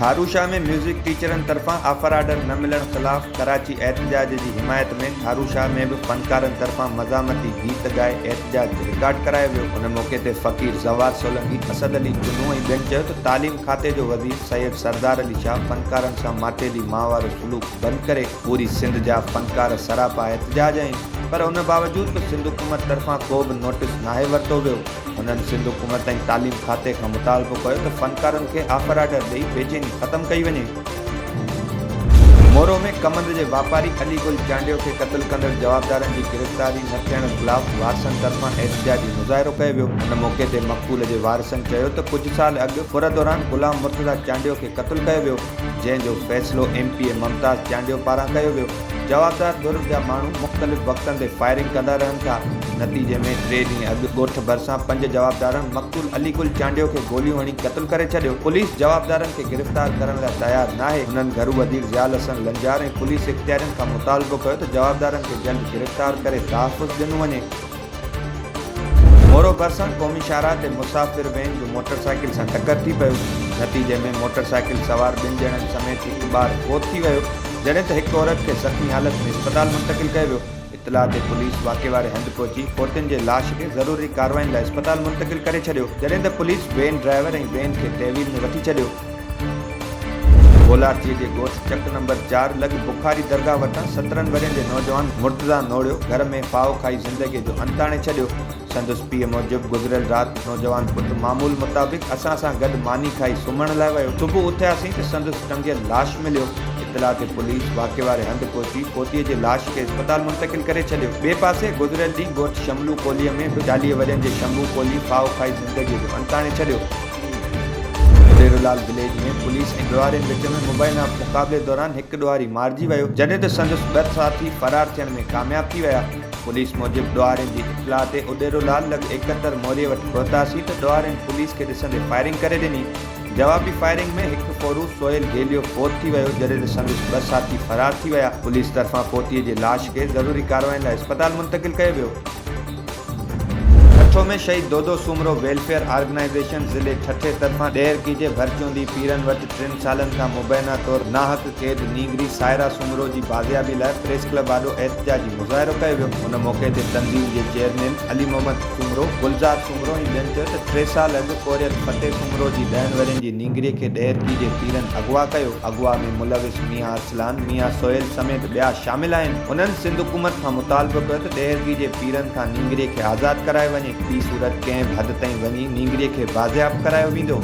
Tharushah ۾ music ٽيچرن طرفان offer order نه ملڻ خلاف ڪراچي احتجاج جي حمايت ۾ ٺاروشاه ۾ به فنڪارن طرفان مزاحمتي گيت ڳائي احتجاج رڪارڊ ڪرايو ويو. ان موقعي تي فقير زوار سولنگي، اسد علي چنو ۽ ٻين چيو ته تعليم کاتي جو وزير سيد سردار علي شاهه فنڪارن سان ماٽيلي ماء وارو سلوڪ بند ڪري، پوري سنڌ جا فنڪار سراپا احتجاج آهن پر ان باوجود به سنڌ حڪومت طرفان ڪو به نوٽيس ناهي ورتو ويو. هنن سنڌ حڪومت ۽ تعليم کاتي کان مطالبو ڪيو ته فنڪارن کي آفر آرڊر ڏئي بيچيني ختم ڪئي وڃي. مورو ۾ ڪمند جي واپاري علي گل چانڊيو کي قتل ڪندڙ جوابدارن جي گرفتاري نه ٿيڻ خلاف وارثن طرفان احتجاجي مظاهرو ڪيو ويو. ان موقعي تي مقتول جي وارثن چيو ته ڪجهه سال اڳ ڦر دوران غلام مرتضيٰ چانڊيو کي قتل ڪيو ويو، جنهن جو فيصلو M P A Mumtaz Chandio پاران ڪيو ويو. جوابدار ڌر جا ماڻهو مختلف وقتن تي فائرنگ ڪندا رهن ٿا، نتيجي ۾ ٽي ڏينهن اڳ ڳوٺ ڀرسان پنج جوابدارن مقتول علي گل چانڊيو کي گوليون هڻي قتل ڪري ڇڏيو، پوليس جوابدارن کي گرفتار ڪرڻ لاء تيار ناهي، هنن گهرو وزير ضياء الحسن لنجار ۽ پوليس اختيارين کان مطالبو ڪيو ته جوابدارن کي جلد گرفتار ڪري تحفظ ڏنو وڃي. مورو ڀرسان قومي شاهراهه تي مسافر وين جو موٽرسائيڪل سان ٽڪر ٿي پيو، نتيجي ۾ موٽرسائيڪل سوار ٻن ڄڻن سميت هڪ ٻار فوت ٿي ويو، جڏهن ته هڪ عورت کي زخمي حالت ۾ اسپتال منتقل ڪيو ويو. اطلاع تي پوليس واقعي واري هنڌ پهچي فوتين جي لاش کي ضروري ڪارروائين لاء اسپتال منتقل ڪري ڇڏيو، جڏهن ته پوليس وين ڊرائيور ۽ وين کي تحويل ۾ وٺي ڇڏيو. گولاڙچي جي ڳوٺ چڪ نمبر چار لڳ بخاري درگاهه وٽان 17 ورهين جي نوجوان مرتضيٰ نوڙيو گهر ۾ ڦاهو کائي زندگي جو انت آڻي ڇڏيو. سندس پيء موجب گذريل رات نوجوان پٽ معمول مطابق اسان سان گڏ ماني کائي سمهڻ لاء ويو، صبح اٿياسين ته سندس ٽنگيل لاش مليو. اطلاع تي پوليس واقعي واري هنڌ پهچي فوتي جي لاش کي اسپتال منتقل ڪري ڇڏيو. ٻئي پاسي گذريل ڏينهن ڳوٺ شملو ڪولهي ۾ به 40 ورهين جي شمبو ڪولهي ڦاهو کائي زندگي جو انت آڻي ڇڏيو. ڏيرولال وليج ۾ پوليس ۽ ڏوهارين وچ ۾ مبينا مقابلي دوران هڪ ڏوهاري مارجي ويو، جڏهن ته سندس ٻه ساٿي فرار ٿيڻ ۾ ڪامياب ٿي ويا. پوليس موجب ڏوهارين جي اطلاع تي اڏيرولال لڳ 71 موري وٽ پهتاسين ته ڏوهارين پوليس کي ڏسندي فائرنگ ڪري ڏني. جوابي فائرنگ ۾ هڪ ڦورو سهيل گيليو فوت ٿي ويو، جڏهن ته سندس ٻه ساٿي فرار ٿي ويا. پوليس طرفان فوتي جي لاش کي ضروري ڪارروائين لاء اسپتال منتقل ڪيو ويو. ٺٽو ۾ شهيد دودو سومرو ويلفيئر آرگنائيزيشن ضلعي ٺٽي طرفان ڏهرڪي جي ڀرچونڊي پيرن وٽ ٽن سالن کان مبينا طور ناحق قيد نينگري سائره سومرو جي بازيابي لاء پريس ڪلب آڏو احتجاجي مظاهرو ڪيو ويو. ان موقعي تي تنظيم جي چيئرمين علي محمد سومرو، گلزار سومرو ۽ ٻين چيو ته ٽي سال اڳ پورهيت فتح سومرو جي ڏهن ورهين جي نينگري کي ڏهرڪي جي پيرن اغوا ڪيو، اغوا ۾ ملوث ميان ارسلان، ميان سهيل سميت ٻيا شامل آهن. هنن سنڌ حڪومت کان مطالبو ڪيو ته ڏهرڪي جي پيرن کان نينگري کي آزاد ڪرايو وڃي، ٻي صورت ڪنهن به حد تائين وڃي نينگري کي بازياب ڪرايو ويندو.